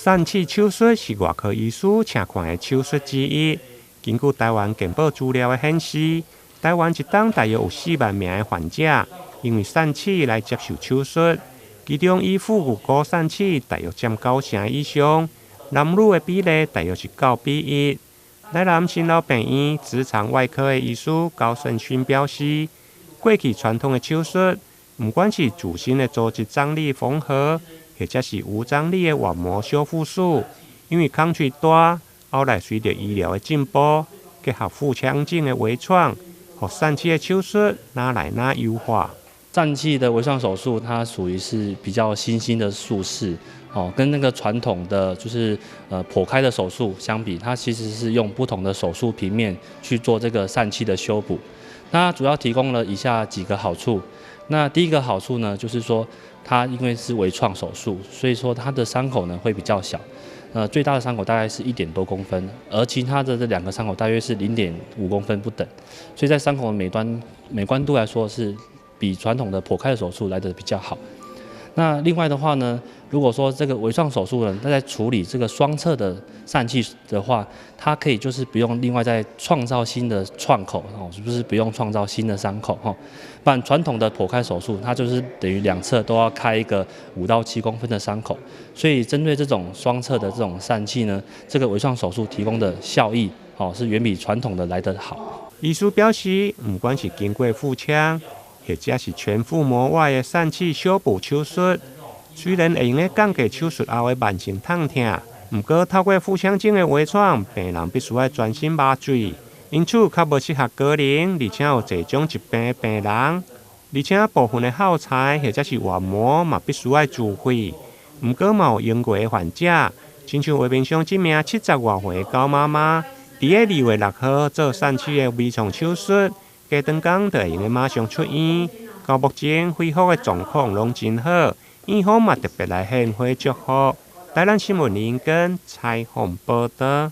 疝氣手術是外科醫師常看的手術之一。根據臺灣健保資料的顯示，臺灣一冬大約有4萬名的患者因為疝氣來接受手術，其中以腹股溝疝氣大約佔9成以上，男女的比例大約是9比1。台南新老病院直腸外科的醫師高勝勳表示，過去傳統的手術，毋管是自身的組織張力縫合，或者是無張力的外膜修復術，因為空喙大，後來隨著醫療的進步，結合腹腔鏡的微創，予疝氣的手術愈來愈優化。疝氣的微創手術，它屬於是比較新興的術式，哦，跟那個傳統的就是剖開的手術相比，它其實是用不同的手術平面去做這個疝氣的修補。那主要提供了以下幾個好處。那第一個好處呢，就是說它因為是微創手術，所以說它的傷口呢會比較小。最大的傷口大概是1點多公分，而其他的這兩個傷口大約是0.5公分不等，所以在傷口的美端美觀度來說，是比傳統的剖開的手術來得比較好。那另外的話呢，如果說這個微創手術呢，它在處理這個雙側的疝氣的話，它可以就是不用另外再創造新的創口哦，是不是不用創造新的傷口哈？不然傳統的剖開手術，它就是等於兩側都要開一個5到7公分的傷口，所以針對這種雙側的這種疝氣呢，這個微創手術提供的效益哦，是遠比傳統的來得好。醫師表示，毋管是經過腹腔，或者是全腹膜外的疝氣修補手術，雖然會用得降低手術後的慢性痛疼，毋過透過腹腔鏡的微創，病人必須愛全身麻醉，因此較無適合高齡，而且有濟種疾病的病人，而且部分的耗材或者是外膜嘛必須愛自費。毋過嘛有用過的患者，親像畫面上這名70外歲的高媽媽，佇咧2月6號做疝氣的微創手術，隔兩工就會用得馬上出院。到目前恢復的狀況攏真好，院方嘛特別來獻花祝福。台南新聞林根採訪報導。